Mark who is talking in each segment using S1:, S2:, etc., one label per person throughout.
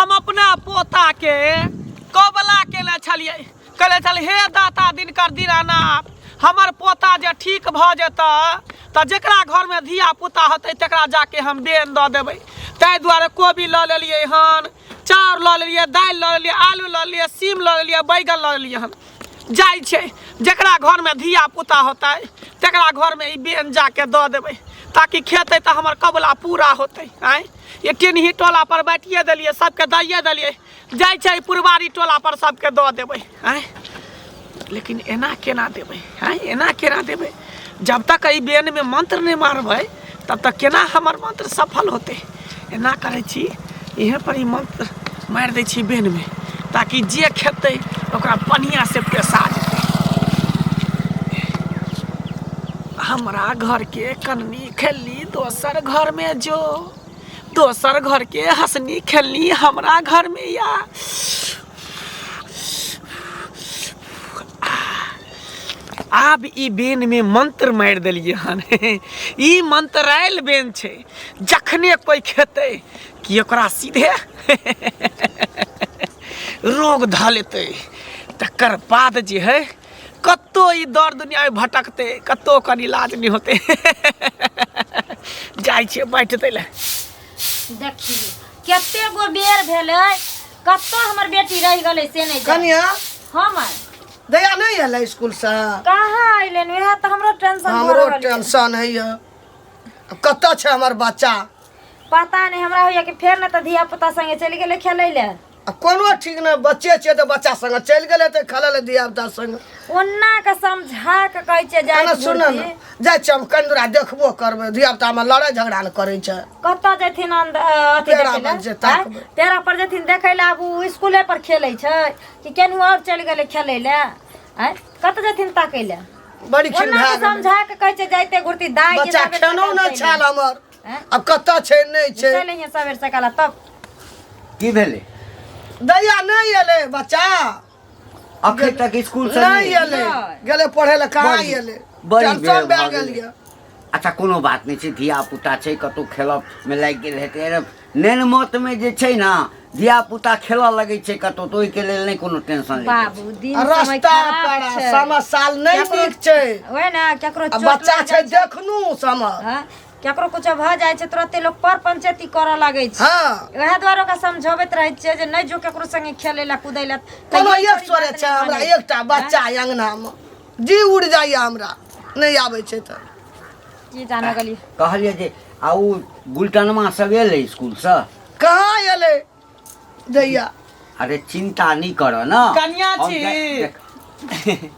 S1: हम अपना पोताके कबला केने छलियै, कहले छल हे दाता दिनकर दीनानाथ, हमर पोता जे ठीक भऽ जेतै तऽ जकरा घरमे धिया पुता होतै तकरा जाके हम बेन दऽ देबै। ताहि दुआरे कोबी लऽ लेलियै हन, चाउर लऽ लेलियै, दालि लऽ लेलियै, आलू लऽ लेलियै, सीम लऽ लेलियै, बैगन लऽ लेलियै हन। जाइ छै जकरा घरमे धिया पुता होतै तकरा घरमे ई बेन जाके दऽ देबै ताकि खेतै तऽ हमर कबुला पूरा होतै। आँय, ये टेनही टोला पर बाँटिए देलियै, सबके दैए देलियै, जाइ छै पुरबारी टोला पर सबके दऽ देबै। आँय, लेकिन एना केना देबै? आँय, एना केना देबै? जब तक एहि बेनमे मंत्र नहि मारबै तब तक केना हमर मंत्र सफल होतै? एना करै छी, इहे पर ई मंत्र मारि दै छी बेनमे ताकि जे खेतै ओकरा बढ़िआँसँ पेशा जेतै। हमरा घरके कननी खेलनी दोसर घरमे जो, दोसर घरके हँसनी खेलनी हमरा घरमे या। आब ई बेनमे मंत्र मारि देलियै हन, ई मंत्रायल बेन छै, जखने कोइ खेतै कि ओकरा सीधे रोग धऽ लेतै। तकर बाद जे है कतौ ई दर दुनियामे भटकतै, कतौ ओकर इलाज नहि होतै। जाइ छियै बाँटि दै लए।
S2: देखियौ कते गो बेर भेलै, कतौ हमर बेटी रहि गेलै से नहि जानि।
S3: कनिया।
S2: हँ माय।
S3: दया नहि एलै स्कूलसँ?
S2: कहाँ अयलै, वएह तऽ हमरो टेंशन भऽ
S3: हमरो
S2: रहल यऽ।
S3: टेंशन होइए, आब कतऽ छै हमर बच्चा?
S2: पता नहि, हमरा होइए कि फेर ने तऽ धिया पुता संगे चलि गेलै खेलै लए।
S3: आ कोनो ठीक नहि, बच्चे छियै तऽ बच्चा संगे चलि गेलै तऽ खेलै लए धिया पुता संगे।
S2: ओना के समझा के कहै छियै जाय
S3: एना सुन ने, जाइ छियै हम कनि दूरा देखबो करबै, धिया पुतामे लड़ाइ झगड़ा ने करै छै।
S2: कतऽ जेथिन अथी
S3: पेड़ा
S2: देखै लए?
S3: पर जे ताकबै।
S2: आँय? पेड़ा पर जेथिन देखै लए? आब ओ स्कूले पर खेलै छै कि केनहु आओर चलि गेलै खेलै लए? आँय, कतऽ जेथिन ताकै लए?
S3: बड़ी खिन
S2: ओना
S3: भए
S2: के
S3: गेलै।
S2: समझा के कहै छै जाइते घुरती दाइ के
S3: बच्चा
S2: सबेर
S3: खेनौ
S2: सकाल
S3: नहि
S2: चलि
S3: छायल हमर।
S2: आँय?
S3: आब कतऽ छै नहि छै।
S2: चलि अइहे सबेर सकाल तब।
S4: की भेलै?
S3: दैया नहि एलै बच्चा?
S4: अखन तक स्कूल से
S3: नहि एलै,
S2: नहि।
S3: गेलै पढ़ै लए, कहाँ
S4: बड़ी-
S3: एलै?
S4: बड़ी
S3: टेंशन
S4: बेर
S3: भए
S4: भऽ
S3: गेल
S4: गेलै।
S3: यऽ।
S4: अच्छा कोनो बात नहि छै, धिया पुता छै, कतहु खेलऽ मे लागि गेल हेतै। अरे नेन मत मे जे छै ने धिया पुता खेलऽ लगै छै कतहु, तऽ ओहिके लेल नहि कोनो टेंशन लै
S2: बाबू दिन
S3: आ
S2: समय
S3: रास्ता
S2: खराब
S3: पेड़ा
S2: छै।
S3: समय साल नहि
S2: केकरो-
S3: नीक छै।
S2: ओहे ने केकरो
S3: आ
S2: चोट
S3: बच्चा
S2: लागि
S3: छै
S2: जाइ छै।
S3: देखनू समय।
S2: हँ, केकरो कुछो भऽ जाइ छै तुरते लोक पर पंचायती करऽ लगै छै।
S3: हँ,
S2: वएह दुआरे ओकरा समझबैत रहै छियै जे नहि जो केकरो संगे खेलै लए कूदै लए।
S3: कोनो
S2: तैयो
S3: एक
S2: छोरी
S3: सोरे
S2: बात
S3: छै
S2: नहि
S3: हमरा
S2: मानै।
S3: एकटा बच्चा अङ्गनामे, जी उड़ि जाइए हमरा नहि आबै छै तऽ।
S2: की जानो गेलियै।
S4: कहलियै जे आ ओ गुलटनमा सब एलै स्कूलसँ?
S3: कहाँ एलै दैया?
S4: अरे चिंता नहीं कर ना
S1: कनिया
S4: हम
S1: छी।
S4: देख-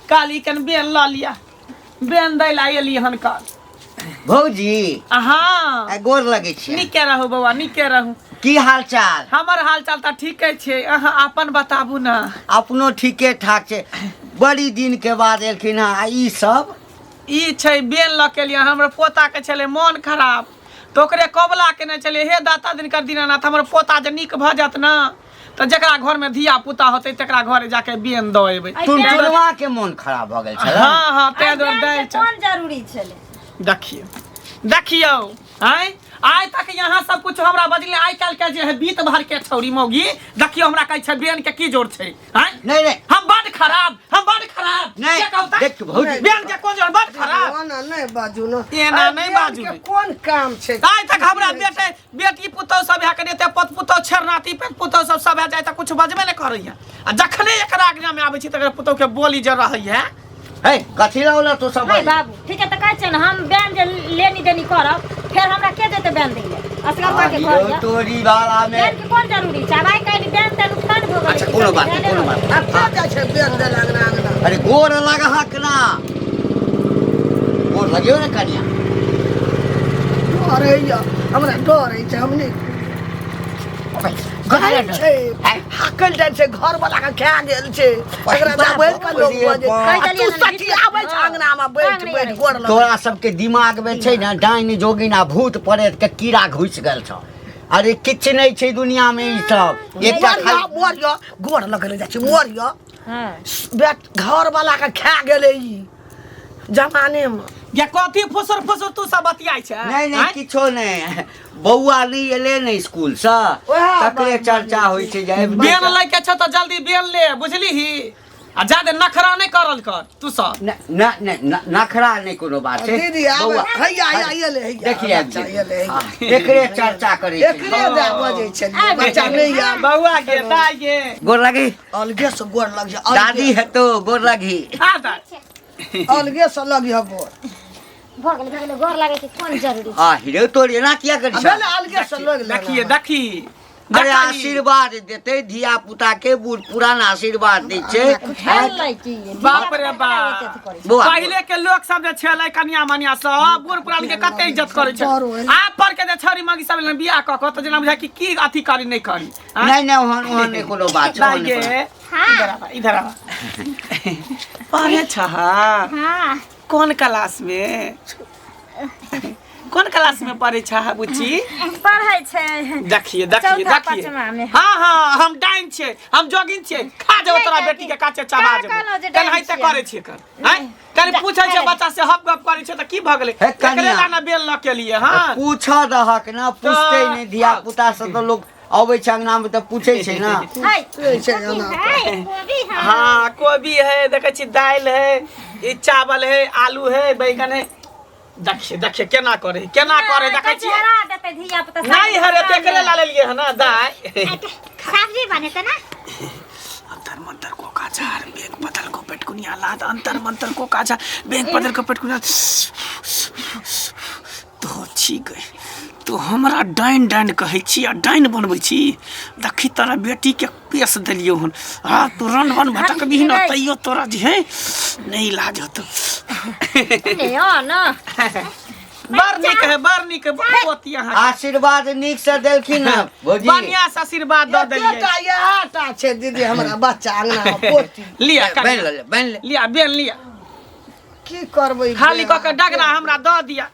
S1: काली कन बेन लऽ लिअ, बेन दै लए एली हन काल।
S4: भौजी।
S1: हाँ।
S4: आ गोर लगै छै।
S1: नीके रहू बौआ, नीके रहू।
S4: की हाल चाल?
S1: हमर हाल चाल तऽ ठीके छै, अहाँ अपन बताबू ने।
S4: अपनो ठीके ठाक छै। बड़ी दिन के बाद एलखिन हँ, आ ई सब?
S1: ई छै बेन लऽ के एलियै, हमर पोता के छलै मोन खराब तऽ ओकरे कबला केने छलियै, हे दाता दिनकर दीनानाथ, हमर पोता जे नीक भऽ जायत ने तऽ जकरा घरमे धिया पुता होतै तकरा घरे जाके बेन दऽ एबै।
S2: एहि बेन-
S4: टुनटुनवा के मोन खराब भऽ गेल छलै?
S1: हँ हँ, ताहि
S2: एहि
S1: दुआरे
S2: बेन
S1: दै
S2: के
S1: छल।
S2: कोन जरूरी छलै?
S1: देखियौ देखियौ, आँय, आइ तक यहाँ सब कुछ हमरा बजले, आइ काल्हि के जे है बीत भर के छौरी मौगी, देखियौ हमरा कहै छै बेन के की जोर छै? आँय?
S4: नहीं नहीं,
S1: हम बड खराब, हम बड खराब।
S4: नहीं,
S1: के कहू तऽ?
S4: देख भौजी।
S1: बेन के कोन जोर? बड खराब।
S3: ओना नहि बाजू ने।
S1: एना
S3: अरे
S1: नहि
S3: बेन
S1: बाजू।
S3: के कोन काम छै?
S1: आइ तक हमरा बेटे बेटी पुतहु सब है कने पत पुतहु छेरनाती पेट पुतहु सब सब है जाय तऽ कुछ बजबे नहि करैया, आ जखने एकरा आज्ञा में आबै छी तकर पुतहु के बोली जे रहैया।
S4: हे कथी लौला तू सब?
S2: नहीं बाबू, ठीक है तऽ कहै छियै ने, हम बेन जे लेनी देनी करब फेर हमरा के देतै बेन दै लए? असगरवा के घर यऽ।
S4: तोरी वाला में
S2: बेन के कोन जरूरी छै? आब आइ काल्हि बेन तेन उठान भऽ गेलै।
S4: अच्छा कोनो बात नहीं, कोनो बात नहीं।
S3: आब के जाइ छै बेन दै लए अङ्गना अङ्गना?
S4: अरे गोर लगहक ना, गोर लगियो ने कनिया।
S3: डर होइए हमरा, डर होइ छै, हम नहि
S4: कथी
S3: छै, हाकल जाइ छै, घर वाला के खा गेल छै, एकरा बैठ के लोग बजै।
S2: कहि
S3: आ तू
S2: देलियै ने,
S3: सठी आबै छै अंगना मे बैठ
S2: नहि
S3: बैठ
S2: आबै।
S3: गोर लग।
S4: तोरा सबके दिमाग में छै ने डाइन जोगिन आ भूत प्रेत के कीड़ा घुसि गेल छौ। अरे किछु नहि छै दुनिया में ई सब, एकटा
S3: मरियो
S4: खाली
S3: मरियो, गोर लगले जाइ छै, मरियो।
S2: हँ।
S3: बेट घर वाला के खा गेलै ई जमाने मे।
S1: गे कथी फुसुर फुसुर तू सब बतियाइ छै
S4: नहि नहि
S1: आँय?
S4: किछो नहि बौआ नहि एलै ने स्कूलसँ
S3: ओएह
S4: तकरे
S3: बात
S4: चर्चा होइ छै जे आबि
S1: बेन लै के छौ तऽ जल्दी बेन ले बुझलीही आ जादे नखरा नहि करल कर तू सब
S4: न न नखरा नहि कोनो बात छै
S3: दीदी आब
S4: बौआ
S3: हैया हैया एलै हैया
S4: देखिए आबि
S3: बच्चा
S4: गेलै।
S3: एलै हैया।
S4: हाँ, एकरे चर्चा करै छै
S3: एकरे दए बजै छलियै बच्चा नहि आब
S1: बौआ गे दाइ गे
S4: गोर लगी
S3: अलगे से गोर लग जा
S4: दादी हेतो गोर लगी
S1: आ दाइ
S3: अलगे से लगी ह गोर
S2: भऽ गेलै भऽ गेलै गोर लागै के कोन जरूरी
S4: आ हिरो तोर एना किया करै
S3: आ
S4: छै
S3: भेलै अलगे से लग लेना।
S1: देखिए देखी
S4: अरे
S1: देखही।
S4: आशीर्वाद देतै धिया पुता के बूढ़ पुरान आशीर्वाद दै छै
S2: खेललै की
S1: बाप रे बाप
S4: बौआ
S1: पहिले के लोक सब जे छलै कनिया मनिया सब बूढ़ पुरान के कते इज्जत करै छै
S3: बड़ होइल।
S1: आब पर के जे छौरी मगी सब बियाह कऽ कऽ तऽ जेना बुझाय कि की अथी करी नहि करी आँय?
S4: नहि नहि ओहन ओहन नहि कोनो बात छै
S1: दाइ
S4: ओहन नहि
S1: गे
S4: कोनो-
S1: इधर आबा इधर आबा पढ़े छह
S2: हाँ
S1: कोन क्लास में कोन क्लास में पढ़े छह बुच्ची
S2: पढ़ै छै
S1: देखिए देखिए
S2: चौथा
S1: देखिए
S2: पाँचमा में।
S1: हाँ हाँ हम डाइन छियै हम जोगिन छियै खा जेबो
S2: नहि,
S1: तोरा
S2: काकी,
S1: बेटी के काचे चबा
S2: का
S1: जेबो
S2: कहलहुँ जे डाइन
S1: तेनाहिते
S2: छियै?
S1: करै छियै कर आँय कनि पूछै छै बच्चा से हप गप करै छै तऽ की भऽ गेलै
S4: हे
S1: एकरे
S4: कनिया।
S1: ला ना बेल लऽ के लिए हाँ
S4: पूछऽ दहक ना पूछते नहि धिया पुता सब तऽ लोग अबै छै अंगना मे तऽ पूछै छै ना
S2: हाय
S3: छै छै एना
S5: है कोबी है
S1: हाँ कोबी है देखै छी दालि है ई चावल है आलू है बैगन है देखिए देखिए केना करे केना करे देखै छियै
S2: हरा देतै धिया पुता
S1: नहीं हरे तेकरे ला लेलिए है ना दाइ
S5: सब्जी बने ना
S1: अंतर मंतर को काचार बैंक बदल को पेटकुनिया लाद अंतर मंतर को काचा बैंक बदल को पेटकुनिया तो छी गई तो हमरा डाइन डाइन कहै छी आ डाइन बनबै छी देखी तोरा बेटीके पेश देलियौ हन आ तू रन बन भटकबही न तैयो तोरा जे है नहि इलाज होतौ
S2: ने
S1: बड़ नीक है बड़ नीक है पोती अहाँ
S4: आशीर्वाद नीक से देलखिन हँ भौजी
S1: बढ़िया से आशीर्वाद दऽ देलियै
S3: एकेटा इएह टा छै दीदी हमरा बच्चा अंगना मे पोती
S1: लिअ
S4: बनि ले बनि ले
S1: लिअ बेन लिअ
S3: की करबै
S1: खाली कऽ के डगरा हमरा दऽ दिअ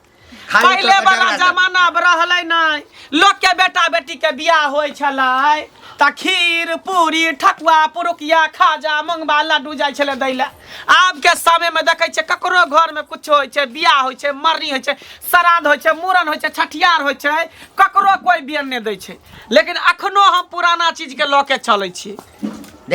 S4: खाली कऽ
S1: पहिले
S4: के
S1: वाला
S4: डगरा दऽ।
S1: जमाना अब रहलै नहि लोक के बेटा बेटी के बियाह होइ छलै तऽ खीर पूरी ठकुआ पुरुकिया खाजा मुंगबा लड्डू जाइ छलै दै लए आब के समय में देखै छियै ककरो घर में कुछो होइ छै बियाह होइ छै मरनी होइ छै श्राद्ध होइ छै मूड़न होइ छै छठियार होइ छै ककरो कोइ बेन नहि दै छै लेकिन अखनो हम पुराना चीज के लऽ के चलै छी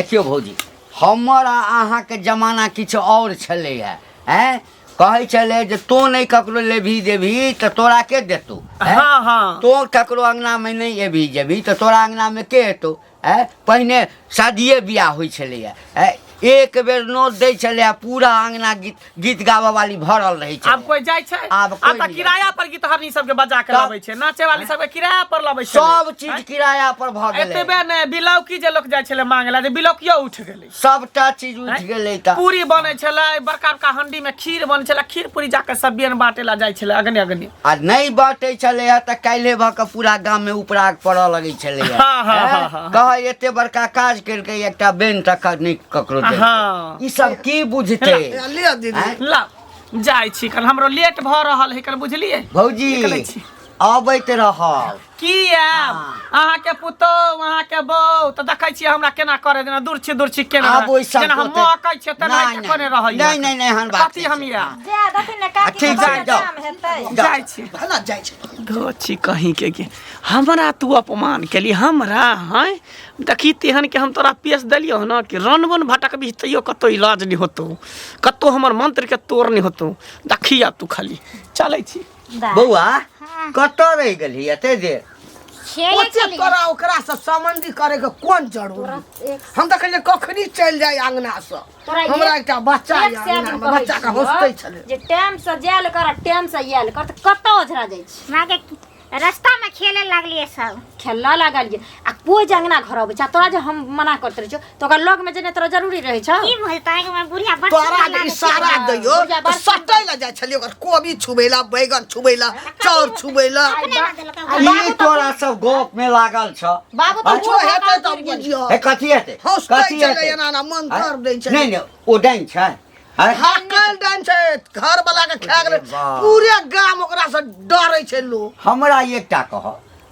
S4: देखियौ भौजी हमर आ अहाँके जमाना किछु आओर छलैए आँय कहै छलै जे तोँ नहि ककरो लेबही देबही तऽ तोरा के देतौ आँय?
S1: हाँ हाँ
S4: तोँ ककरो अङ्गनामे नहि एबही जेबही तऽ तोरा अङ्गनामे के एतौ आँय पहिने शादिये बियाह होइ छलैए आँय एक बेर नोत दै छलैए पूरा अङ्गना गीत गीत गाबऽ वाली भरल रहै
S1: आब
S4: छलै
S1: कोई जाइ छै
S4: आब कोई
S1: आब तऽ
S4: नहि जाइ
S1: किराया पर गीतहरनी सबके बजा के
S4: तब-
S1: लाबै छै नाचे वाली सबके किराया पर लाबै छै
S4: सब चीज किराया पर भऽ गेलै
S1: एतबे नहि बिलौकी जे लोक जाइ छलै मांगे ला जे बिलौकियो उठि गेलै
S4: सबटा चीज उठि गेलै तऽ
S1: पूरी बनै छलै बड़का बड़का हंडी में खीर बनै छलै खीर पूरी जाके सब बेन बांटे ला जाइ छलै अगने अगने
S4: आ नहि बाँटै छलै हँ तऽ काल्हि भऽ कऽ पूरा गाममे उपराग पड़ऽ लगै छलै हँ
S1: हाँ, हाँ, हाँ, हाँ।
S4: कहै एते बड़का काज केलकै एकटा बेन तक नहि ककरो देलकै।
S1: हाँ।
S4: ई सब की बुझतै
S3: लिअ दीदी
S4: आँय?
S1: ला जाइ छी कल हमरो लेट भऽ रहल है कल बुझलियै
S4: भौजी
S1: निकलै छी।
S4: अबैत रहब
S1: की आयब अहाँके पुतोहु अहाँके बहू तऽ देखै छियै हमरा केना करे जेना दूर छी दूर छी केना
S4: आब ओहि सब
S1: जेना हम
S4: ओते-
S1: मकै छियै तेना
S4: नहि, नहि,
S1: कोने रहै
S4: नहि, नहि, नहि, एहन बात
S1: कथी
S4: नहि
S1: हम
S4: छै।
S1: आयब
S2: जा देथिन ने काकी
S4: ठीक
S2: के
S4: छै,
S2: बड़
S4: जाउ।
S2: काम हेतै
S1: जाइ छी
S3: भला जाइ छै
S1: धो छी कहीं के के हमरा तू अपमान केली हमरा हैं देखी तेहन के हम तोरा पेश देलियौ हन कि रन बन भटकबी तैयो कतौ इलाज नहि होतौ कतौ हमर मंत्र के तोड़ नहि होतौ देखी आब तू खाली चलै छी
S2: दाइ।
S4: बौआ कतऽ रहि गेलही एते देर
S5: खेले
S3: ओते
S5: छलियै
S3: तोरा ओकरा से संबंधी करे के कोन जरूरी हम तऽ कहलियै कखनी चलि जाय अंगना से
S2: तोरा
S3: हमरा एकटा बच्चा
S2: एक
S3: यऽ
S2: सए
S3: अंगना
S2: दिन
S3: मे
S2: कहै
S3: बच्चा के
S2: छियौ
S3: हँसते छलै
S2: जे टाइम से जायल कर आ टाइम से आयल कर तऽ कतऽ ओझरा जाइ छी
S5: माँ के रास्ता में खेले लागलिए सब
S2: खेलऽ लागलियै आ कोइ जे अंगना घर अबै छै आ तोरा जे हम मना करैत रहै छियौ तऽ ओकरा लगमे जेनाइ तोरा जरूरी रहै छौ
S5: की बोलता है कि मैं बुढ़िया बड़
S3: तोरा
S5: सुंदर
S3: जे
S5: लागै छै।
S3: इशारा दैयो
S2: बुढ़िया
S3: तऽ
S2: बड़
S3: सटै लए जाइ छलियै ओकर कोबी छुबै लए बैगन छुबै लए चाउर छुबै लए
S5: अपने ना देलकै
S2: आ
S4: ई
S2: बाबू तऽ
S4: तोरा सब गप में लागल छ
S2: बाबू तऽ
S3: किछो
S2: बूढ़ भऽ
S3: हेतै
S2: कऽ
S3: तऽ
S2: गिर गेल।
S3: बुझियौ
S4: हे कथी हेतै
S3: हँसते
S4: कथी
S3: छलै
S4: हेतै
S3: एना एना मंत्र दै छलै
S4: नहि नहि ओ डाइन छै आँय?
S3: हाँ काल्हि डाइन छै घर वाला के खा गेलै
S4: अरे बाप।
S3: पूरे गाम ओकरा से डरै छै लोग
S4: हमरा एकटा कह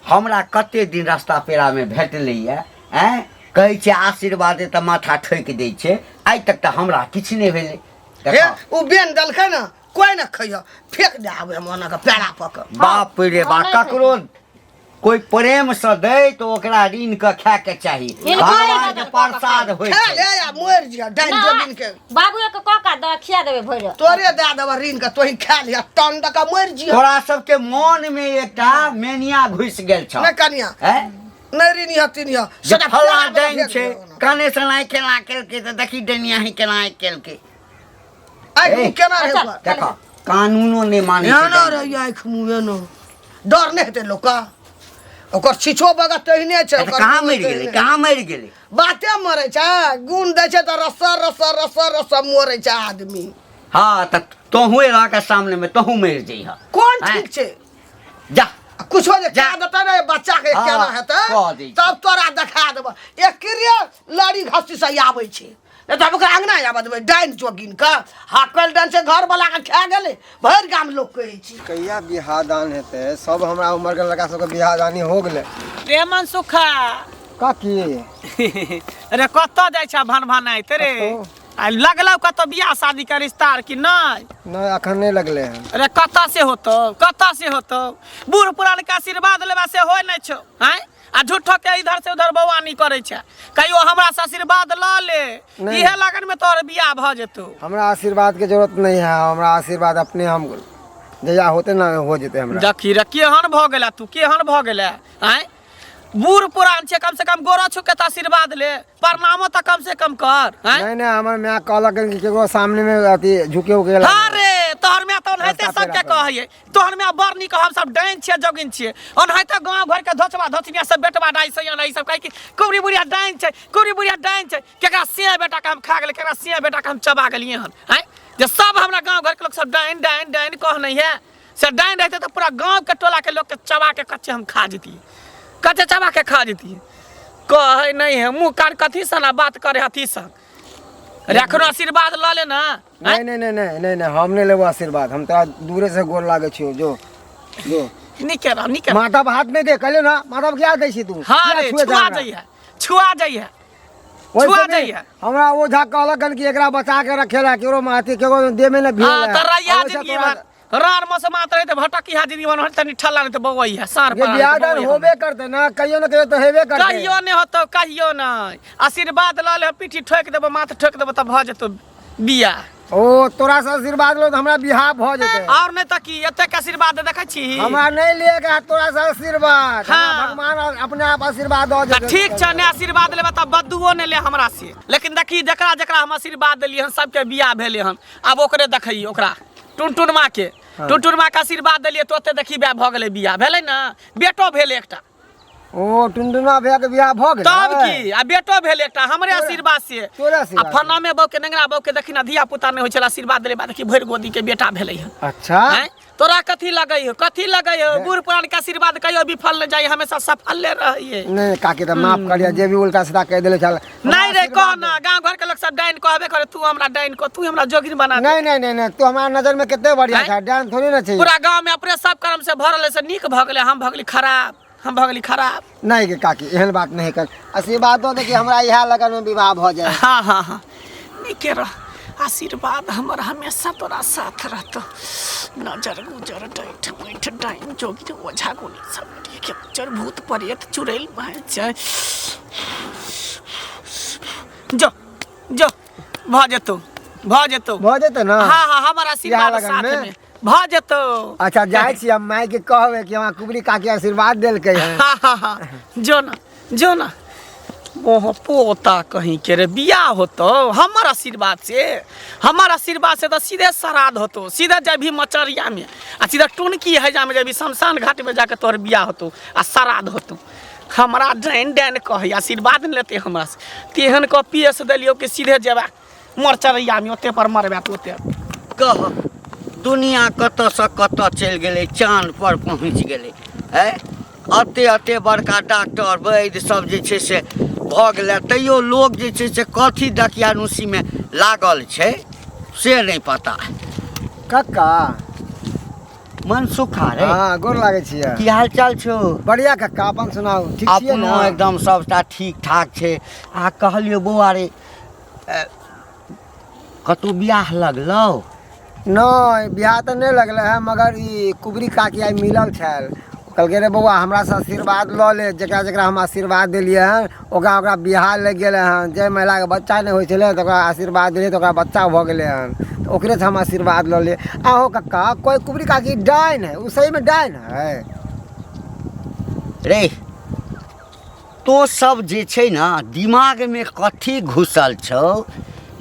S4: हमरा कते दिन रास्ता पेड़ामे भेटलैए आँय कहै छै आशीर्वाद तऽ माथा ठोकि दै छै आइ तक तऽ हमरा किछु नहि भेलै
S3: हे
S4: देखऽ
S3: ओ बेन देलकै ने कोई न खइह, फेंक दे आबे हम ओना के पेड़ा पक।
S4: बाप रे बाप, ककरो कोई प्रेम से दे तो ओकरा ऋण के खाए के चाही।
S2: हिनकर
S4: भगवान के
S2: बदल
S4: प्रसाद होय
S3: खा
S4: छै।
S3: ले आ मरि जिह डाइन जमीन के।
S2: बाबू के कऽ कऽ दऽ खिया देबै भरि।
S3: तोरे दए देबऽ ऋण के, तोही खा लिह तन दऽ कऽ मरि जिह।
S4: तोरा सबके मन में एकटा मेनिया घुसि गेल छौ।
S3: नहि कनिया
S4: हैं?
S3: नहि ऋण यह तीन यह
S4: जे फला डाइन छै, कने से नाइ केना केलकै तऽ देखी डनिया ही केना केलकै।
S3: आँखि मुँह केना रहै
S2: अच्छा।
S3: ओकर?
S4: देख कानूनो नहि मानै छै
S3: एना
S4: डाइन।
S3: रहै आँखि मुँह एना, डर नहि हेतै लोकके? ओकर छिछो बगत तेहने छै।
S4: तऽ
S3: ओकर
S4: कहाँ
S3: गुण
S4: मरि गेलै?
S3: तेहने।
S4: कहाँ मरि गेलै?
S3: बाते मरै छै, गुण दै छै तऽ रस्सा रस्सा रस्सा रस्सा मरै छै आदमी।
S4: हाँ तऽ तोहूँ रह के सामने में तोहूँ मरि जइह।
S3: कोन
S4: आँय?
S3: ठीक छै?
S4: जा
S3: आ कुछो जे
S4: जा।
S3: कए देतै ने बच्चा के,
S4: हाँ,
S3: केना हेतै
S4: कह दै छै।
S3: तब तोरा देखा देबऽ। एकरे लड़ी घसी से आबै छै, नहि तऽ हम ओकरा अङ्गना आबऽ देबै? डाइन जोगिन के हाकल डाइन से घरवला के खा गेलै, भरि गाम लोक कहै छै।
S6: कहिया बियाह दान हेतै? सब हमरा उम्र के लड़का सबके बियाह दानी हो गेलै।
S1: रे मनसुखा।
S6: काकी।
S1: अरे कतऽ जाइ छ भन भनाइत रे?
S6: कतौ?
S1: आ लगलौ कतौ बियाह शादी के रिश्ता आर कि नहि?
S6: नहि, अखन नहि लगलै हन।
S1: अरे कतऽ से होतौ, कतऽ से होतौ? बूढ़ पुरान के आशीर्वाद लेबा से होइ नहि छौ। आँय, आ झूठो के इधर से उधर बौआनी करै छै। कहियो हमरा से आशीर्वाद लऽ ले।
S6: नहि।
S1: इहे लगन में तोहर बियाह भऽ जेतौ।
S6: हमरा आशीर्वाद के जरूरत नहीं है, हमरा आशीर्वाद अपने हम जहिया होते ना हो जेते हमरा।
S1: देखी रे, केहन भऽ गेला तू, केहन भऽ गेला? आँय, बूढ़ पुरान छै, कम से कम गोरो छू के तऽ आशीर्वाद ले, प्रणामो तऽ कम से कम कर। आँय?
S6: नहीं नहीं, हमर माय कहलक कि केकरो सामने में अथी झुके उके ला।
S1: हाँ रे, तोहर माय तऽ ओनाहिते
S6: रास्ता
S1: सबके
S6: पेड़ा पर।
S1: कहैये तोहर माय बड़ नीक, हम सब डाइन छियै जोगिन छियै। ओनाहिते गाँव घर के धोचबा धोचनिया सब बेटबा डाइ सैया ई सब कहै कि कुबरी बुढ़िया डाइन छै, कुबरी बुढ़िया डाइन छै, केकरा सिया बेटा के हम खा गेलै, केकरा सिया बेटा के हम चबा गेलियै हन। आँय, जे सब हमरा गाँव घर के लोक सब डाइन डाइन डाइन कहने है से डाइन रहते तऽ पूरा गाँव के टोला के लोक के चबा के कच्चे हम खा जैतियै, कच्चे चबा के खा जैतियै। कहै नहि है मुँह कान कथी सन आ बात करे अथी सन। अरे एखनो आशीर्वाद लऽ ले ना।
S6: नहीं नहीं नहीं नहीं नहीं नहीं, हम नहीं लेबो आशीर्वाद, हम तोरा दूरे से गोर लागे छियो, जो जो।
S1: नीके रह, नीके रह।
S6: माधव हाथ नहीं दे कहलियो ना, माधव क्या दै छी तू?
S1: हाँ
S6: किया
S1: रे,
S6: छुए
S1: छुआ
S6: हमरा?
S1: जाइए, छुआ जाइए,
S6: ओहि
S1: छुआ
S6: से नहीं,
S1: जाइए।
S6: हमरा ओझा कहलक हन कि एकरा बचा के रखे ला, केकरो माथी केकरो देह में न भिड़े
S1: हाँ
S6: ला।
S1: तऽ रैया
S6: और वैसे
S1: जिंदगी
S6: तोरा-
S1: भर रान मौसम आत रहे तऽ भटकी हा जिंदगी भर तनी ठल्ला नहीं तऽ बौआई है सार
S6: ये
S1: पर
S6: बियाह दान होबे करते ना, कहियो ना कहियो तो हेबे करते।
S1: कहियो नहीं होतो, कहियो नहीं। आशीर्वाद लऽ ले, पीठी ठोकि देबो, माथ ठोकि देबो तऽ भऽ जेतो बियाह।
S6: ओ तोरा से आशीर्वाद लो तऽ हमरा बियाह भऽ जेतै।
S1: और नहीं तऽ की, एतेक आशीर्वाद देखै छी।
S6: हमरा नहीं लिए के तोरा से आशीर्वाद।
S1: हाँ।
S6: हमरा भगवान अपने आप आशीर्वाद दऽ
S1: तऽ
S6: जेतै।
S1: ठीक छै, नहि आशीर्वाद लेबै तऽ बदुओ नहि ले हमरा से, लेकिन देखी जकरा जकरा हम आशीर्वाद देलियै हन सबके बियाह भेलै हन। आब ओकरे देखैयै, ओकरा टुनटुन माँ के।
S6: हाँ।
S1: टुनटुन माँ के आशीर्वाद देलियै तऽ ओते देखी बियाह भऽ गेलै, बियाह भेलै ने, बेटो भेल एकटा।
S6: ओ टुनटुना भैया के बियाह भऽ गेलै?
S1: तब की, आ बेटो भेल एकटा हमरे आशीर्वाद से।
S6: तोरा
S1: आ
S6: आशीर्वाद से।
S1: फनामे बहू के, नेंगरा बहू के देखी ना, धिया पुता नहि होइ छलै, आशीर्वाद देले बाद देखी भरि गोदी के बेटा भेलै हन।
S6: अच्छा।
S1: आँय, तोरा कथी लगै हो, कथी लगै हो? बूढ़ पुरान के आशीर्वाद कहियो विफल नहि जाइ, हमेशा सफले रहैये।
S6: नहीं काकी, तऽ माफ करिया जे भी उल्टा सीधा कहि देले छल।
S1: नहीं रे, कह ना, गांव घर के लोग सब डाइन कहबे करे, तू हमरा डाइन कह, तू हमरा जोगिन बना दे।
S6: नहीं नहीं नहीं नहीं, तू हमारा नजर में कते बढ़िया
S1: आँय?
S6: था, डाइन थोड़ी ना चाहिए।
S1: पूरा गांव में अपने सब कर्म से भरल है, से नीक भऽ गेलै, हम भऽ गेली खराब, हम भऽ गेली खराब।
S6: नहीं गे काकी, एहन बात नहीं कर, आशीर्वाद दो दे कि हमरा इएह लगन में विवाह भऽ जाए।
S1: हाँ हाँ हाँ, नीके रह, आशीर्वाद हमर हमेशा तोरा साथ रहतो। नजर गुजर डैठ मैठ डाइन जोगिन ओझा गुनी सब के गुजर भूत प्रेत चुड़ैल भए जाय। जो जो भऽ जेतौ, भऽ जेतौ।
S6: भऽ जेतै ना?
S1: हाँ हाँ, हमर आशीर्वाद
S6: इएह लगन
S1: साथ
S6: में?
S1: में भऽ जेतौ।
S6: अच्छा जाइ छी हम, माय के कहबै कि हमरा कुबरी काकी आशीर्वाद देलकै हन।
S1: हाँ हाँ हाँ, जो ना, जो ना। मोह पोता कहीं के रे बियाह होतो हमर आशीर्वाद से? हमर आशीर्वाद से तऽ सीधे श्राद्ध होतो, सीधे जेबही मचरिया में आ सीधा टुनकी हैजा में जेबही, शमशान घाट में जाके तोहर बियाह होतो आ श्राद्ध होतो। हमरा डाइन डाइन कहै, आशीर्वाद नहि लेतै हमरा से। तेहन कऽ पीएस देलियौ कि सीधे जेबा मरचरैया में, ओते पर मरबा तू ओते।
S4: कह दुनिया कतऽसँ कतऽ चलि गेलै, चाँद पर पहुँच गेलै। आँय, अते अते बड़का डॉक्टर वैद्य सब जे छै से भऽ गेलै, तैयो लोक जे छै से कथी दकियानुसीमे लागल छै से नहि पता।
S6: कक्का।
S4: मनसुखा रे।
S6: हाँ, गोर लागै छियै।
S4: की हाल चाल छौ?
S6: बढ़िया कक्का, अपन सुनाउ, ठीक छियै
S4: अपनो
S6: ने?
S4: एकदम सबटा ठीक ठाक छै। आ कहलियौ बौआ रे, कतहु बियाह लगलौ?
S6: नहि, बियाह तऽ नहि लगलै हँ, मगर ई कुबरी काकी आइ मिलल छल। कहलकै रे बौआ, हमरासँ आशीर्वाद लऽ ले। जकरा जकरा हम आशीर्वाद देलियै हन, ओकरा ओकरा बियाह लागि गेलै हन। जाहि महिलाके बच्चा नहि होइ छलै, तऽ ओकरा आशीर्वाद देलियै तऽ ओकरा बच्चा भऽ गेलै हन। तऽ ओकरेसँ हम आशीर्वाद लऽ लेलियै। आहो कक्का, कोइ कुबरी काकी डाइन है? ओ सहीमे डाइन है?
S4: रे, तो सब जे छै ने, दिमागमे कथी घुसल छौ?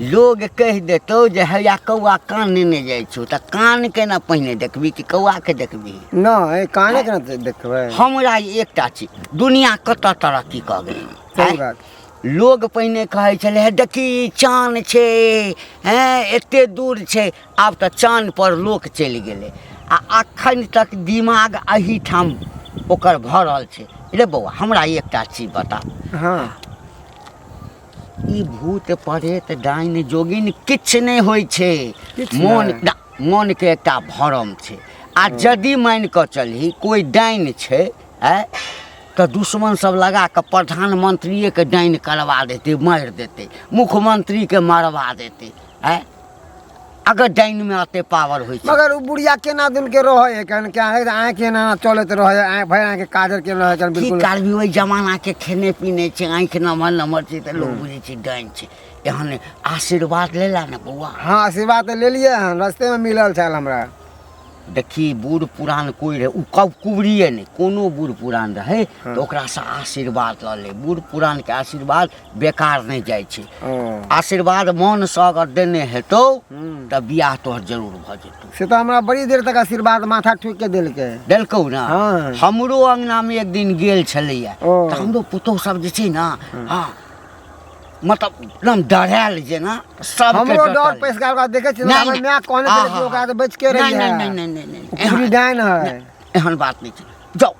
S4: लोग कहि देतौ जे हैया कौआ कान नेने जाइ छौ, तऽ कानके ने पहिने देखबी कि कौआके देखबी?
S6: नहि, कानेके ने देखबै।
S4: हमरा एकटा चीज, दुनिया कतऽ तरक्की कऽ गेलै।
S6: सही बात।
S4: लोग पहिने कहै छलै, हे देखी चान छै, हेँ एते दूर छै। आब तऽ चानपर लोक चलि गेलै आ अखन तक दिमाग एहिठाम ओकर भरल छै। रे बौआ, हमरा एकटा चीज बता।
S6: हँ।
S4: ई भूत प्रेत डाइन जोगिन किछु नहि होइ छै।
S6: किछु
S4: मोन
S6: नहि।
S4: मोनके एकटा भरम छै। आ यदि मानि कऽ चलही कोइ डाइन छै, आँय, तऽ दुश्मन सब लगा कऽ प्रधानमंत्रिएके डाइन करवा देतै, मारि देतै, मुख्यमंत्रीके मरवा देतै। आँय, अगर डाइनमे एते पावर होइ छै।
S6: मगर ओ बुढ़िया केना दिन के रहै है, केहन क्या है, आँखि एना चलैत रहै है, आँखि भरि आँखि काजर के रहै केहन
S4: की
S6: बिल्कुल
S4: करबी, ओहि जमानाके खेने पीने छै, आँखि नमहर नमहर छै, तऽ लोक बुझै छै डाइन छै। एहन आशीर्वाद लेला ने बौआ?
S6: हाँ, आशीर्वाद तऽ लेलियै हन, रस्तेमे मिलल छल हमरा।
S4: देखी, बूढ़ पुरान कोइ रहै, ओ कब कुबरिए नहि, कोनो बूढ़ पुरान रहै तऽ ओकरासँ आशीर्वाद लऽ ले। बूढ़ पुरानके आशीर्वाद बेकार नहि जाइ छै। आशीर्वाद मोनसँ अगर देने हेतौ तऽ बियाह तोहर जरूर भऽ जेतौ।
S6: से तऽ हमरा बड़ी देर तक आशीर्वाद माथा ठोकि के देलकै।
S4: देलकौ ने?
S6: हाँ।
S4: हमरो अङ्गनामे एक दिन गेल छलैया, तऽ हमरो पुतोहु सब जे छै ने, हँ, मतलब एकदम डरायल जेना सबके।
S6: हमरो डर
S4: डटल।
S6: पैस गेल। ओकरा देखै छियै,
S4: नहि,
S6: हमर
S4: नहि।
S6: माय कहने छलै कि
S4: आहा।
S6: ओकरा से बचि के
S4: नहि,
S6: रहिहे।
S4: नहि नहि नहि नहि नहि
S6: ओ कुबरी डाइन है।
S4: एहन बात नहि छै। जाउ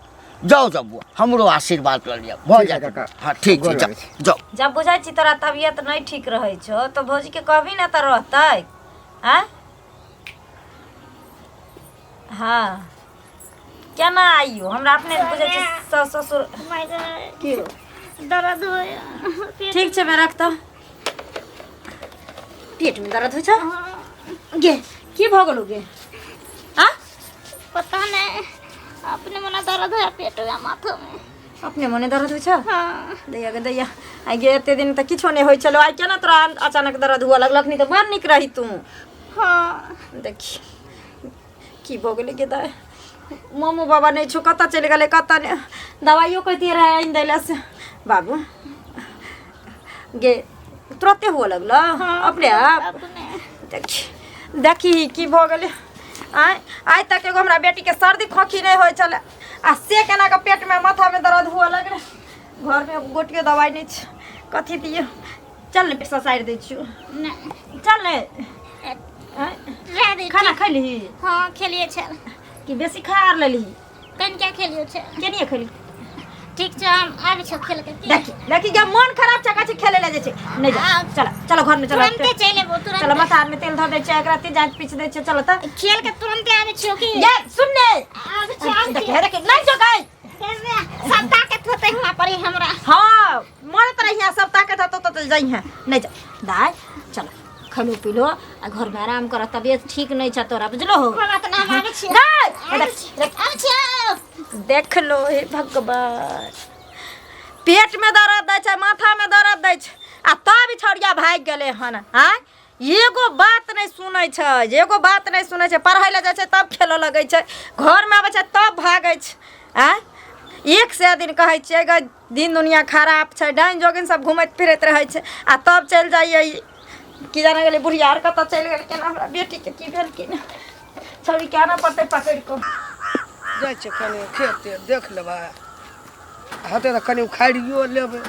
S4: जाउ जाउ बुआ, हमरो आशीर्वाद लऽ लिअ, भऽ
S6: ठीक है
S4: जायत।
S6: काका।
S4: हँ, ठीक छै।
S6: गोर
S4: जाउ
S6: लागै छी।
S4: जाउ।
S2: जब बुझै छी तोरा तबियत नहि ठीक रहै छौ तऽ भौजीके कहबही ने तऽ रहतै। आँय, हँ, केना आइयो हमरा अपने बुझै छी सास ससुर।
S5: की दर्द होया।
S2: ठीक छै, मैं रख तऽ। पेटमे दर्द होइ छौ गे? की भऽ गेलौ गे? आ
S5: पता नहीं, अपने मने दर्द होया पेट में, माथा में।
S2: अपने मने दर्द होइ छौ?
S5: हाँ।
S2: दैया गे दैया, आइ गे एते दिन तऽ किछो नहि होइ छलौ, आइ केना तोरा अचानक दर्द हुअ लगल? अखनी तऽ बड़ नीक रही तू।
S5: हाँ।
S2: देखी की भऽ गेलै गे दाइ। मामू बाबा नहि छौ, कतऽ चलि गेलै कतऽ नहि। दवाइयो कहितियै रहै आनि दै लए से। बाबू गे, तुरते हुअ लगलौ अपने आप?
S5: अपने।
S2: देखी देखी की भऽ गेलै। आँय, आइ तक एगो हमरा बेटीके सर्दी खोखी नहि होइ छलै, आ से केना कऽ पेटमे माथामे दर्द हुअ लगलै। घरमे गोटियो दवाइ नहि छै, कथी दियौ? चल ने, पेट ससारि दै छियौ।
S5: नहीं।
S2: चल ने। आँय,
S5: रह दे।
S2: खाना खैलही?
S5: हाँ, खेलिए छल।
S2: कि बेसी खा आर लेलही?
S5: कनिका खेलियो छै।
S2: केनिये खैली?
S5: ठीक छै, हम आबै छौ खेल के।
S2: देखी देखी, जब मन खराब छै, कहै छै खेले लए जाइ छै। नहि जा, चल चलो घरमे चलो।
S5: तुरंते चलि एबो, तुरंते।
S2: चलो, माथा आरमे तेल धऽ दै छै, एकरा तेल जाँच पीछ दै छै। चलो तऽ।
S5: खेल के तुरंते आबै छियौ की?
S2: ये सुन ने।
S5: आबै छियौ, आबै
S2: देखी
S5: छियौ।
S2: देखी, नहि जो गई।
S5: सब ताकत होतै हुआं पर ही हमरा।
S2: हाँ, मरत रहिया, सब ताकत हतो तो जइहे। नहि जा दाय, चलो खलो पीलो आ घरमे आराम कर। तबियत ठीक नहि छ तोरा, बुझलो हो?
S5: कोइ बात नहि, हम आबै छियौ।
S2: नहि,
S5: आबै छियौ, आबै छियौ।
S2: देख लो हे भगवान, पेट में दर्द दै छै, माथा में दर्द दै छै, आ तब ई छौड़िया भागि गेलै हन। आँय, एगो बात नहि सुनै छै, एगो बात नहि सुनै छै। पढ़ै लए जाइ छै तब खेलऽ लगै छै, घरमे आबै छै तब भागै छै। आँय, एक सए दिन कहै छियै गे, दिन दुनिया खराब छै, डाइन जोगिन सब घुमैत फिरैत रहै छै, आ तब चलि जाइए ई। की जाने गेलै बुढ़िया आर कतऽ चलि गेल, केना हमरा बेटीके की भेल की नहि। छौड़ीके आनऽ पड़तै पकड़ि कऽ।
S3: जाइ छियै कनि खेत तेत देख लेबै, हेतै तऽ कनि उखाड़ियो लेबै।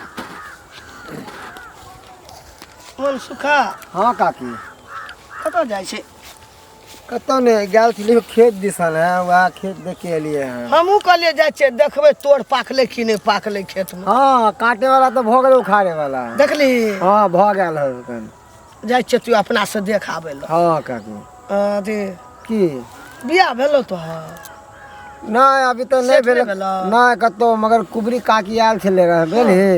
S3: मन सुखा।
S6: हाँ काकी।
S3: कतऽ जाइ छै?
S6: कतऽ नहि गेल छलियै, खेत दिसन है, वएह खेत देख के एलियै हँ।
S3: हमहूँ कहलियै जाइ छियै देखबै तोड़ पाकलै कि नहि पाकलै खेतमे।
S6: हाँ, काटे वाला तऽ भऽ गेलै, उखाड़े वाला।
S3: देखली?
S6: हाँ, भऽ गेल है एखन।
S3: जाइ छियै तू अपनासँ देख आबै लए।
S6: हाँ काकी।
S3: अथी।
S6: की?
S3: बियाह भेलौ तोहर?
S6: नहि, अभी तऽ नहि
S3: सेट नहि
S6: भेल।
S3: भेलौ?
S6: नहि कतहु, मगर कुबरी काकी आयल छलै रहै, बुझलही?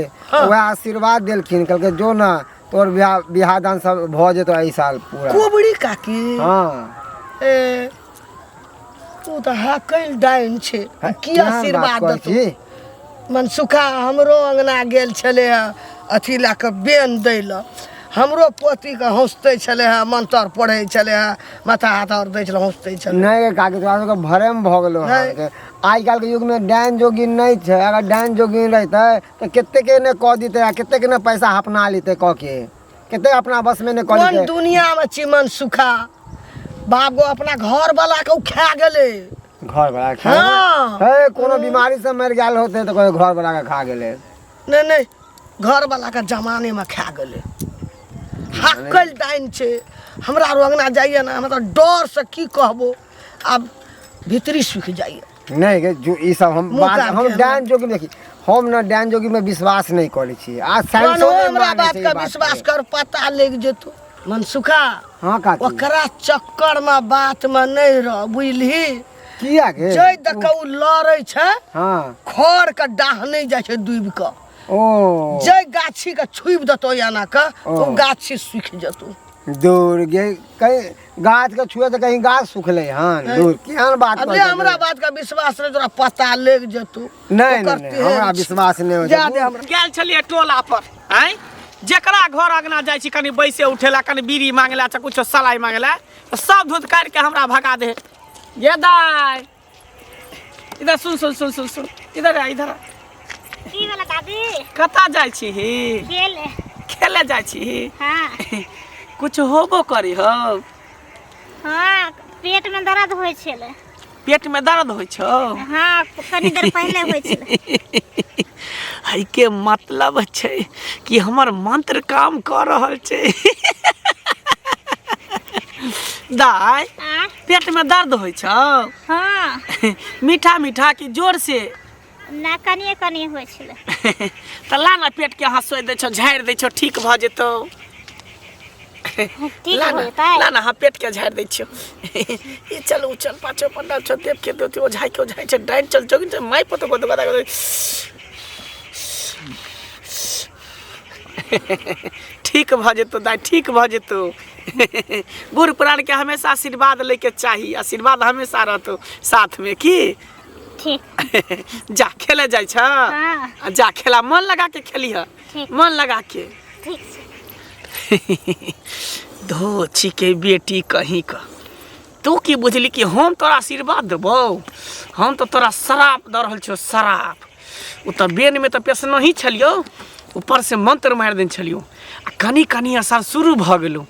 S6: वएह आशीर्वाद देलखिन, कहलकै जो ने, तोहर बियाह बियाह दान सब भऽ जेतौ एहि साल पूरा।
S3: कुबरी काकी?
S6: हाँ।
S3: ए तू तऽ हकल डाइन छै की
S6: केहन बात
S3: आशीर्वाद
S6: कहै
S3: देतौ
S6: छी
S3: मनसुखा हमरो अङ्गना गेल छलै हँ अथी लए कऽ बेन दै लए हमरो पोतीके हँसतै छलै हँ मंत्र पढ़ै छलै हँ माथा हाथ आओर दै छलै हँसतै छलै
S6: नहि गे काकी तोरा सबके भरम भऽ गेलो हँ
S3: नहि।
S6: आइ काल्हिके युगमे डाइन जोगिन नहि छै अगर डाइन जोगिन रहितै तऽ कतेक ने कऽ दितै आ कतेक ने पैसा अपना लेतै कऽ के कतेक अपना बसमे नहि कऽ
S3: कोन
S6: लेतै
S3: दुनियामे छी मनसुखा बाप गो अपना घर वाला के ओ खा गेलै
S6: घर वाला खा
S3: हाँ।
S6: हे कोनो बीमारी से मरि गेल होतै तऽ कोइ घर वाला के खा गेलै
S3: नहि नहि घर वाला के जमाने में खा गेलै हाकल डाइन छै हमरा आर अंगना जाइए ने हमरा तऽ डर से की कहबो आब भीतरी सूखि जाइए
S6: नहि गे जो ई सब हम
S3: मुँह
S6: बात
S3: कान
S6: हम
S3: के
S6: डाइन जोगिन देखी हम ने डाइन जोगिन में विश्वास नहि करै छी आ साइंसो
S3: कोनो
S6: नहि
S3: हमरा
S6: मानै
S3: बात
S6: छै ई
S3: के
S6: बात
S3: विश्वास
S6: के।
S3: कर पता लागि जेतौ मनसुखा
S6: हाँ काकी
S3: ओकरा चक्कर में बात में नहीं रह बुझली
S6: किया गे
S3: जै दऽ कऽ ओ लड़ै छै
S6: हाँ
S3: खर के डाह नहि जाइ छै डूबि कऽ
S6: ओ
S3: जै गाछी के छुबि देतौ एना कऽ
S6: ओ।
S3: ओ गाछी सूखि जेतौ
S6: दूर गे कहीं गाछ के छुए तऽ कहीं गाछ सुखलै हन दूर केहन बात
S3: अब
S6: कहै
S3: ले
S6: छै
S3: हमरा बात के विश्वास नहि तोरा पता लागि जेतौ
S6: नहि
S3: ओकर
S6: नहि, नहि
S3: तेहन
S6: हमरा
S3: छै।
S6: विश्वास नहि होइ
S3: जा
S6: छै
S3: दे हमरा
S1: गेल छलियै टोला पर आँय जेकरा घर अंगना जाइ छी कनि बैसे उठेला कनि बीड़ी मांगेला चाहे कुछो सलाइ मांगेला तऽ सब धुत काटि के हमरा भगा दे ये दाय इधर सुन सुन सुन सुन सुन इधर आ इधर आ।
S5: की भेलै दादी
S1: कतऽ जाइ छी
S5: खेले
S1: खेले जाइ छी
S5: हाँ
S1: कुछ होबो करी हो
S5: हाँ पेट में दर्द होइ छलै
S1: पेट में दर्द होइ छौ
S5: हाँ कनी देर पहिले होइ छलै
S1: एहिके मतलब छै कि हमर मंत्र काम कऽ रहल छै दाय
S5: आ
S1: पेट में दर्द होइ छौ
S5: हाँ
S1: मीठा मीठा कि जोर से
S5: ना कनिए कनिए होइ छलै
S1: तऽ ला ना पेट के हँसोइ दै छौ झाड़ि दै छौ ठीक भऽ जेतौ
S5: ठीक
S1: ला
S5: हो
S1: ना
S5: जेतै
S1: ला ना हाँ पेट के झाड़ि दै छियौ ई चल उ चल पाछो पंडा छौ देव के देवती ओझाइ के ओझाइ छै डाइन चल जोगिन चल माइ पतो गोद गोदा गोद ठीक भऽ जेतौ दाइ ठीक भऽ जेतौ बूढ़ पुरानके हमेशा आशीर्वाद लैके चाही आशीर्वाद हमेशा रहतौ साथमे की
S5: ठीक
S1: जा खेले जाइ छ
S5: हाँ।
S1: आ जा खेला मन लगा के खेलिह
S5: ठीक।
S1: मन लगा के
S5: ठीक छै
S1: धो छिके बेटी कहीं का तू की बुझली कि हम तोरा आशीर्वाद देबौ हम तऽ तोरा श्राप दऽ रहल छियौ श्राप ओ तऽ बेनमे तऽ पेसनही छलियौ ऊपरसँ मंत्र मारि देने छलियौ आ कनि कनि असर शुरू भऽ गेलौ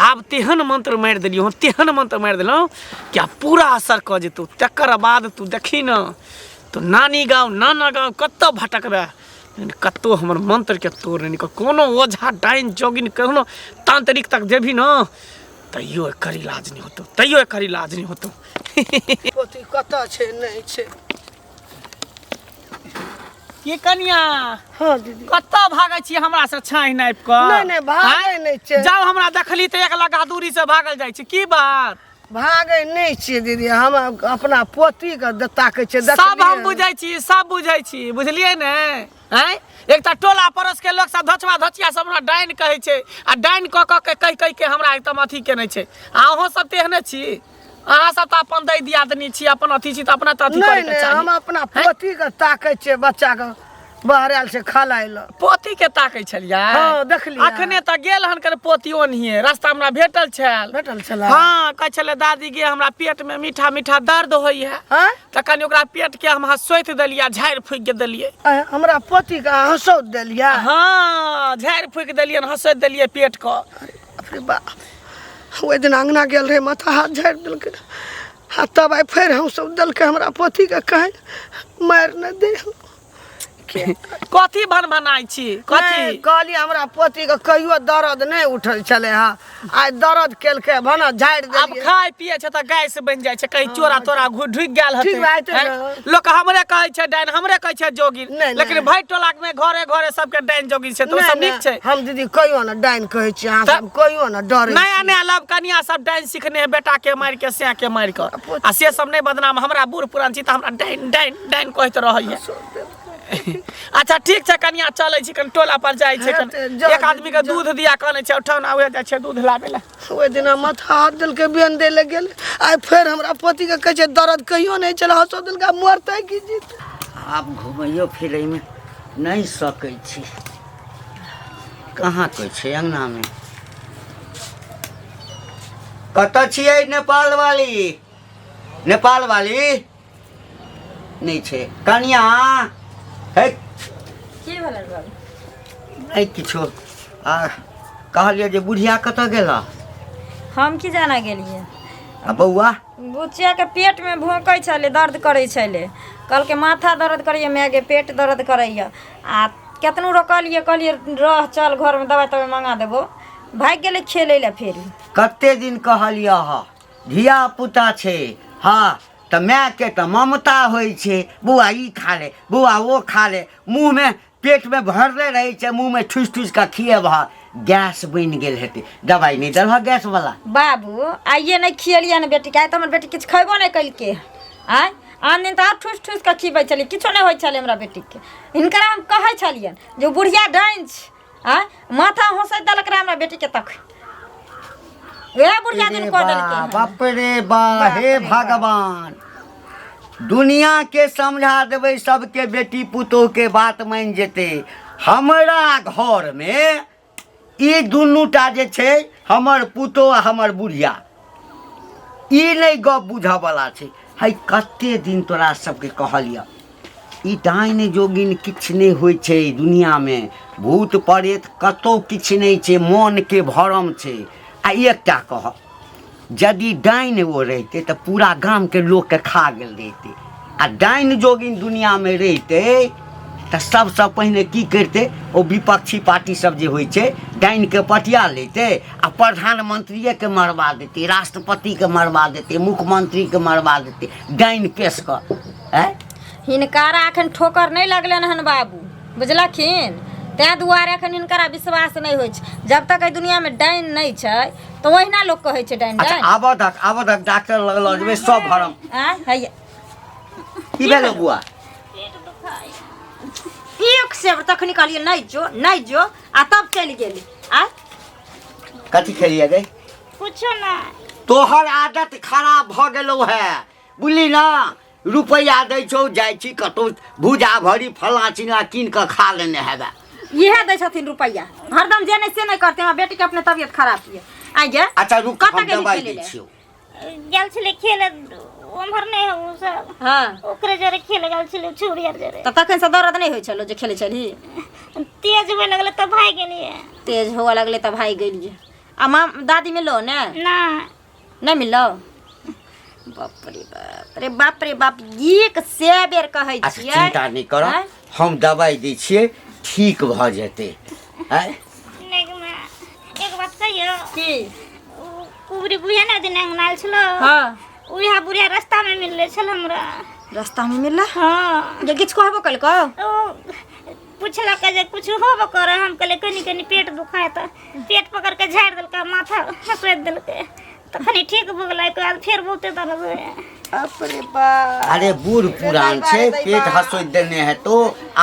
S1: आब तेहन मंत्र मारि देलियौ हँ तेहन मंत्र मारि देलहुँ कि आब पूरा असर कऽ जेतौ तकर बाद तू देखी ने तो नानी गाँव नाना गाँव कतऽ भटकबै लेकिन कतहु हमर मंत्रके तोड़ नहि निकल कोनो ओझा डाइन जोगिन कोनो तांत्रिक तक जेबही ने तैयो एकर इलाज नहि होतौ तैयो एकर इलाज नहि होतौ
S3: पोती कतऽ छै नहि छै
S1: की कनिया
S3: हाँ दीदी
S1: कतऽ भागै छी हमरा से छाहि नापि कऽ
S3: नहि, नहि, भागै
S1: आँय?
S3: नहि छियै।
S1: जाउ हमरा देखली तऽ एक लगा दूरी से भागल जाइ छी की बात
S3: भागै नहि छियै दीदी हम अपना पोतीके ताकै छियै
S1: सब हम
S3: देखलियै।
S1: बुझै छी सब बुझै छी बुझलियै ने आँय एक तऽ टोला पड़ोस के लोक सब धचवा धचिया सब हमरा डाइन कहै छै आ डाइन कऽ कऽ के कहि कहि के हमरा एकदम अथी केने छै आ अहूँ सब तेहने छी अहाँ सब तऽ अपन दै दियादनी छी अपन अथी छी तऽ अपना तऽ अथी
S3: नहि
S1: करैके
S3: नहि
S1: चाही
S3: हम अपना पोतीके ताकै छियै बच्चाके बाहर आयल छै खलाय लए
S1: पोती के ताकै छलियै
S3: हँ, देखलियै।
S1: अखने तऽ गेल हन कर पोती ओनहिए रास्ता हमरा भेटल छल
S3: भेटल छलै?
S1: हँ कहै छलै दादी गे हमरा पेट में मीठा मीठा दर्द होइए
S3: आँय?
S1: तऽ कनि ओकरा पेट के हम हँसोति देलियै आ झाड़ि फूकि के देलियै
S3: आँय, हमरा पोतीके अहाँ हँसौत देलियै
S1: हँ झाड़ि फूकि देलियै हँसोति देलियै पेट के
S3: बाप रे बाप ओहि दिन अङ्गना गेल रहै माथा हाथ झाड़ि देलकै आ तब आइ फेर हमसभ देलकै हमरा पोतीके कहै मारि नहि दे
S1: कथी भन भनाइ छी कथी
S3: नहि, कहलियै हमरा पोतीके कहियो दर्द नहि उठल छलै हँ आइ दर्द केलकै भने झाड़ि
S1: आब
S3: देलियै
S1: खाय पिए छै तऽ गैस बनि जाइ छै कहीं चोरा तोरा ढुकि गेल हेतै
S3: ठीक बात है
S1: हैं?
S3: ने।
S1: लोक हमरे कहै छै डाइन हमरे कहै छै जोगिन
S3: नहि, नहि।
S1: लेकिन भाई टोला में घरे घरे सबके डाइन जोगिन छै तऽ ओ
S3: नहि,
S1: सब नीक
S3: नहि,
S1: छै
S3: हम दीदी कहियो ने डाइन कहै छी अहाँ
S1: तऽ-
S3: सब कहियो ने डरै
S1: नया
S3: छी।
S1: नया लव कनिया सब डाइन सिखने है बेटा के मारि के सैं के मारि के आ से सब नहि बदनाम हमरा बूढ़ पुरान छी तऽ हमरा डाइन डाइन डाइन कहैत रहैया अच्छा ठीक छै कनिया चलै छी कनि टोला पर जाइ छै
S3: हाँ,
S1: कनि
S3: तऽ जा-
S1: एक आदमी के दूध दिया कनै छै उठाउना उहे जाइ छै दूध लाबै लए
S3: ओहि दिना माथा हाथ देलकै बेन दै लए गेल आइ फेर हमरा पतिके कहै छै दर्द कहियो नहि छलै हँसो देलकै मरतै की जीतै
S4: आब घुमैयो फिरैमे नहि सकै छी कहाँ कोइ छै अङ्गनामे कतऽ छियै नेपाल वाली नेपाल वाली नहि छै कनिया हे
S2: की भेलै बाबू
S4: नहि किछो आ कहलियै जे बुढ़िया कतऽ गेला
S2: हम की जाना गेलियै
S4: आ बौआ
S2: बुचियाके पेटमे भोंकै छलै दर्द करै छलै कहलकै माथा दर्द करैए मायगे पेट दर्द करैए आ केतनो रोकलियै कहलियै रह चल घरमे दबाइ तबाइ मङ्गा देबो भागि गेलै खेलै लए फेर
S4: कते दिन कहलियै हँ धिया पुता छै हँ तऽ मायके तऽ ममता होइ छै बौआ ई खा ले बौआ ओ खा ले मुँहमे पेटमे भरले रहै छै मुँहमे ठुसि ठुसि कऽ खिएबह गैस बनि गेल हेतै दबाइ नहि देलह गैसवला
S2: बाबू आइए नहि खिएलियै ने बेटीके आइ तऽ हमर बेटी किछु खयबो नहि केलकै आँय आन दिन तऽ आर ठुसि ठुसि कऽ खिबै छलियै किछो नहि होइ छलै हमरा बेटीके हिनकरा हम कहै छलियनि जे ओ बुढ़िया डाइन छै आँय माथा हँसैत देलक रहे हमरा बेटीके तक वएह बुढ़िया दिन कऽ देलकै हन।
S4: बाप रे बा हे
S2: बाप रे बाप।
S4: भगवान दुनिया के समझा देबै सबके बेटी पुतोह के बात मानि जेतै हमरा घरमे ई दुनूटा जे छै हमर पुतोह आ हमर बुढ़िया ई नहि गप बुझऽवला छै है कते दिन तोरा सबके कहलियऽ ई डाइन जोगिन किछु नहि होइ छै दुनिआँमे भूत प्रेत कतहु किछु नहि छै मोनके भरम छै आ एकटा कहब यदि डाइन ओ रहितै तऽ पूरा गामके लोकके खा गेल रहितै आ डाइन जोगिन दुनिआँमे रहितै तऽ सबसँ पहिने की करितै ओ विपक्षी पार्टी सब जे होइ छै डाइनके पटिया लैतै आ प्रधानमंत्रिएके मरबा देतै राष्ट्रपतिके मरबा देतै मुख्यमंत्रीके मरबा देतै डाइन पेश कऽ आँय
S2: हिनकारा एखन ठोकर नहि लगलनि हन बाबू बुझलखिन ताहि दुआरे एखन हिनकरा विश्वास नहि होइ छै जब तक एहि दुनियामे डाइन नहि छै तऽ ओहिना लोक कहै छै डाइन
S4: अच्छा
S2: डाइन
S4: आबऽ दक आबऽ दक डॉक्टर लग लऽ जेबै सब भरम
S2: आँय हैया
S4: की भेलो बुआ
S5: पेट दुखाय
S2: एक से तखनी कहलियै नहि जो नहि जो आ तब चलि गेली आ
S4: कथी खेलियै गे
S5: कुछो ना
S4: तोहर आदत खराब भऽ गेलौ है बुझली ना रुपैआ दै छौ जाइ छी कतहु भूजा भरी फलाँ चिल्लाँ कीन कऽ खा लेने हेबे
S2: इएह दै छथिन रुपैआ हरदम जे नहि से नहि करते हमरा बेटीके अपने तबियत खराब यऽ आइ गे
S4: अच्छा रुक
S2: कतऽ
S4: हम
S2: गेली
S4: दवाइ
S2: खेलै
S4: दै
S2: लए?
S4: छियौ
S5: गेल छलै खेले उम्हर नहि है ओ सब
S2: हँ
S5: ओकरे जरे खेले गेल छलै छुरी आर जरे
S2: तऽ तखन से दर्द नहि होइ छलो जे खेलै छलही
S5: तेज हुए लगलै तब भागि गेलियै
S2: तेज हुअ लगलै तऽ भागि गेलियै आ माँ दादी मिललो ने
S5: ना
S2: नहि मिललो बाप रे बाप रे बाप रे बाप एक से बेर कहै
S4: अच्छा
S2: छियै
S4: चिन्ता नहि कर
S2: आँय?
S4: हम दवाइ दै छियै ठीक भऽ जेतै आँय
S5: नहि गे माँ एक बात कहियो
S2: की
S5: उ कुबरी बुढ़िया ने दिन अंगना आयल छलो
S2: हाँ
S5: उएह बुढ़िया रास्ता में मिलले छल हमरा
S2: रास्ता में मिलला
S5: हाँ
S2: जे किछु कहबो केलको
S5: ओ पुछलक जे कुछ होबो करे हम कहलियै कनि कनि पेट दुखाय तऽ पेट पकड़ के झाड़ि देलकै माथा हँसोति देलकै तखनी ठीक भऽ गेलै ओहिके बाद फेर बहुते दर्द होइए
S2: बाप रे बाप
S4: अरे बूढ़ पुरान छै पेट हँसोति देने हेतौ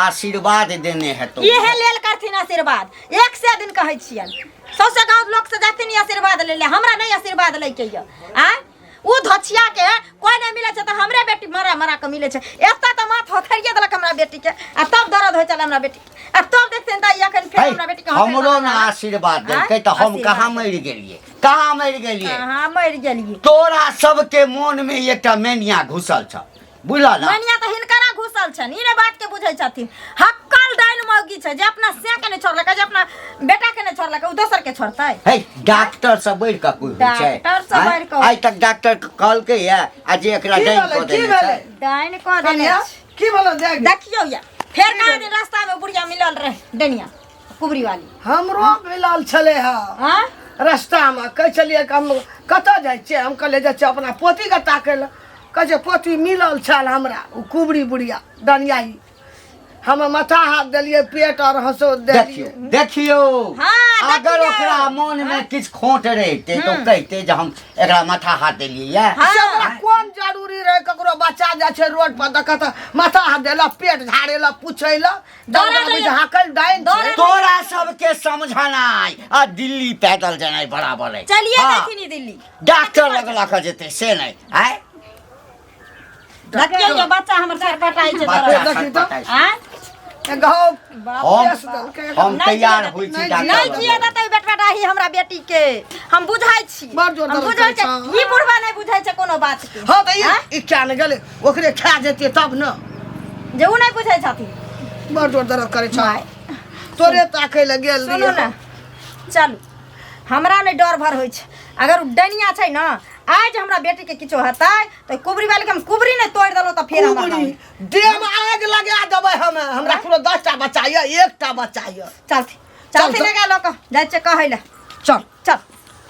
S4: आशीर्वाद देने हेतौ
S2: इहे लेल करथिन आशीर्वाद एक से दिन कहै छियनि सौसे गाँव लोक से जाथिन ई आशीर्वाद लै ले हमरा नहि आशीर्वाद लैके यऽ आँय ओ धछिया के कोई नहीं मिले छै तऽ हमरे बेटी मरा मरा के मिले छै एतऽ तऽ माथ होथरिए देलक हमरा बेटी के आ तब दर्द होइ छल हमरा बेटी के आ तब देखथिन तऽ एखन फेर
S4: है,
S2: हमरा बेटी के होथरि
S4: हमरो
S2: देलक
S4: ने
S2: हमरा।
S4: आशीर्वाद देलकै तऽ हम
S2: आशीर्वाद
S4: कहाँ मरि गेलियै कहाँ मरि गेलियै
S2: अहाँ मरि गेलियै
S4: तोरा सबके मोन मे एकटा मैनिया घुसल छ बुझल ना
S2: मैनिया तऽ हिनकरा घुसल छनि ई नहि बात के बुझै छथिन हक्कल डाइन मौगी छै जे अपना से के नहि छोड़लकै जे अपना बेटा के नहि छोड़लकै ओ दोसर के छोड़तै
S4: हे डॉक्टर से बढ़ि कऽ कोइ होइ छै
S2: डॉक्टर से
S4: आँय?
S2: बढ़ि कऽ।
S4: आइ तक डॉक्टर कहलकै या आ जे एकरा
S3: की
S4: डाइन
S3: भेलै
S4: कऽ
S3: की
S4: देने
S3: भेलै
S4: छै
S2: डाइन कऽ देने
S3: कन्या
S2: छै।
S3: की भेलै देख
S2: देखियौ या फेर कहाँ दिन रास्ता में बुढ़िया मिलल रहे डनिया कुबरी वाली
S3: हमरो मिलल छलै हँ
S2: हाँ
S3: रस्तामे कहै छलियै कि हम कतऽ जाइ छियै हम कहलियै जाइ छियै अपना पोतीके ताकै लए कहै छै पोती मिलल छल हमरा ओ कुबरी बुढ़िया डनियाही हम माथा हाथ देलियै पेट आओर हँसो
S4: देखियौ
S3: देलियै
S4: देखियौ
S2: हाँ,
S4: अगर
S2: देखियौ।
S4: ओकरा मोन मे किछु खोट रहितै तऽ ओ कहितै जे हम एकरा माथा हाथ देलियै या
S3: से हमरा कोन जरूरी रहे ककरो बच्चा जाइ छै रोड पर देखत माथा हाथ देलक पेट झाड़ेलक पुछेलक
S2: दौड़ा
S3: दौड़ा
S2: दैया।
S3: हाकल डाइन
S2: दौड़ा
S3: छै।
S4: तोरा सबके समझनाइ आ दिल्ली पैदल जेनाइ बराबर है।
S2: चलिए
S4: हाँ,
S2: देखिनी दिल्ली
S4: डॉक्टर लग लऽ कऽ जेतै से नहि आय।
S2: देखियौ जे बच्चा हमर छटपटाइ छै
S4: बच्चा
S2: दरद।
S3: देखी तऽ।
S4: छटपटाइ छै।
S2: आँय?
S3: गौ
S4: हम
S3: केस देलकै।
S4: हम
S2: नहि
S4: तैयार
S2: जिए
S4: होइ छी
S3: नहि
S4: डॉक्टर
S2: नहि
S4: लग।
S2: जिए देतै बेटवा डाही हमरा बेटी के हम बुझै छी।
S3: बड़ जोर
S2: हम
S3: दर्द
S2: बुझै
S3: करै
S2: छी
S3: छौ।
S2: ई बुढ़वा नहि बुझै छै कोनो बात के।
S3: हँ तऽ ई
S2: आँय?
S3: ई क्या ने गेलै ओकरे खा जेतै तब ने।
S2: जे उ नहि बुझै छथिन।
S3: बड़ जोर दर्द करै छौ तोरे ताकै लए गेल
S2: सुनू ने चलू हमरा नहि डर भर होइ छै अगर उ डनिया छै ने आज हमरा बेटी के किछो हेतै तऽ कुबरी वाली के हम कुबरी नहि तोड़ि देलहुँ तऽ फेर हमरा
S3: कुबरी देह में आग लगा देबै हमे हमरा कोनो 10टा बच्चा यऽ एकटा बच्चा यऽ।
S2: चलथि
S3: चल,
S2: चलथि
S3: चल।
S2: लगा लऽ कऽ जाइ छियै कहै लए।
S3: चल
S2: चल।